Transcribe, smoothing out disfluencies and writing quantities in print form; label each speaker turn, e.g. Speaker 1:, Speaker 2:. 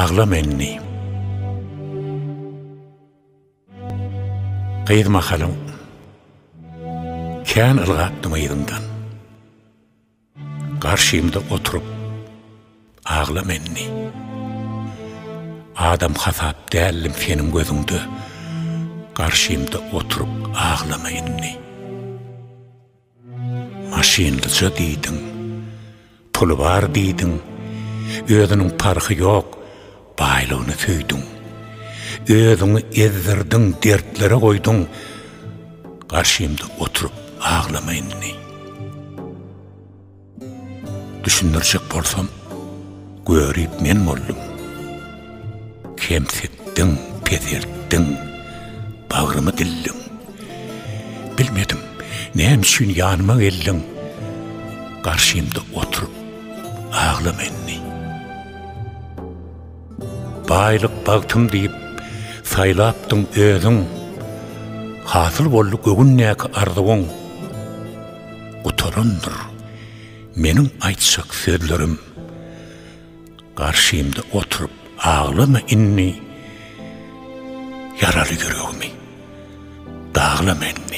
Speaker 1: Aglama indi. Gyz mahalyň kän ylgapdym yzyňdan. Garşymda oturyp aglama indi. Adam hasap däldim seniň gözüňde. Garşymda oturyp aglama indi. Maşynlyja diýdiň, puly bar diýdiň, özüniň parhy ýok, baýlygyny söýdüň. Özüňi ezdirdiň, dertlere goýduň, garşymda oturyp aglama indi. Düşündirjek bolsam, görip men boldum. Kemsitdiň, peseltdiň, bagrymy dildiň. Bilmedim, näme üçin ýanyma geldiň, Garşymda oturyp, aglama indi. Baýlyk bagtym diýip, saýlapdyň özüň, Hasyl boldy göwündäki arzuwyň. Gutarandyr meniň aýtjak sözlerim. Garşymda oturyp aglama indi, Ýaraly ýüregimi daglama indi.